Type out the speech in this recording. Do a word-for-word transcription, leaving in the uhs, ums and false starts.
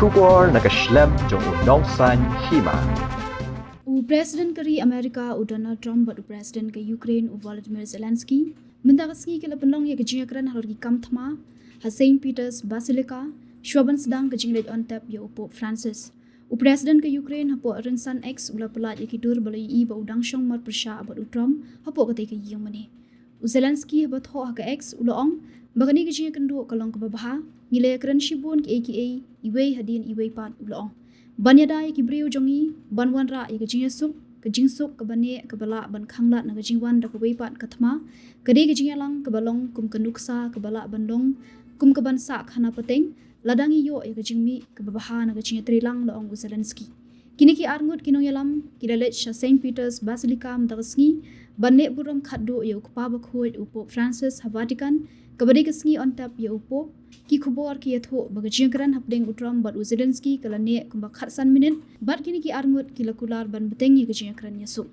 Khubor na ka shlem jong u nongsaiñ hima. U President ka ri America u Donald Trump bad u President ka Ukraine u Volodymyr Zelensky mynta ka sngi ki la pynlong ïa ka jingïakren halor ki kam thma ha Saint Peter's Basilica shwa ban sdang ka jingleit on tep ïa u Pope Francis. U President ka Ukraine hapoh rynsan X u la pyllait ïa ki dur ba la ïohi ba u dang shong marpyrshah bad u Trump hapoh katei ka ïing mane. U Zelensky haba thoh ha ka X u la ong ba kane ka jingïakynduh ka long kaba bha, ngi la ïakren shibun kiei kiei iwei hadien iwei pat, u la ong. Ban ïada ïa ki briew jong ngi, ban wanrah ïa ka jingïasuk, ka jingsuk kaba neh kaba lah ban khanglad na ka jingwan da kawei pat ka thma, ka dei ka jingïalang kaba long kum ka nuksa kaba lah ban long kum ka ban sah khana pateng lada ngi ïoh ïa ka jingmih kaba bha na ka jingïatreilang, la ong u Zelensky. Kine ki arngut ki nongïalam ki la leit sha Saint Peter's Basilica mynta ka sngi ban leh burom khatduh ïa u Kpa Bakhuid u Pope Francis ha Vatican, kaba dei ka sngi on tep ïa u Pope. Ki khubor ki ïathuh ba ka jingïakren hapdeng u Trump bad u Zelensky ka la neh kumba khatsan minit bad kine ki arngut ki la kular ban bteng ïa ka jingïakren ïasuk.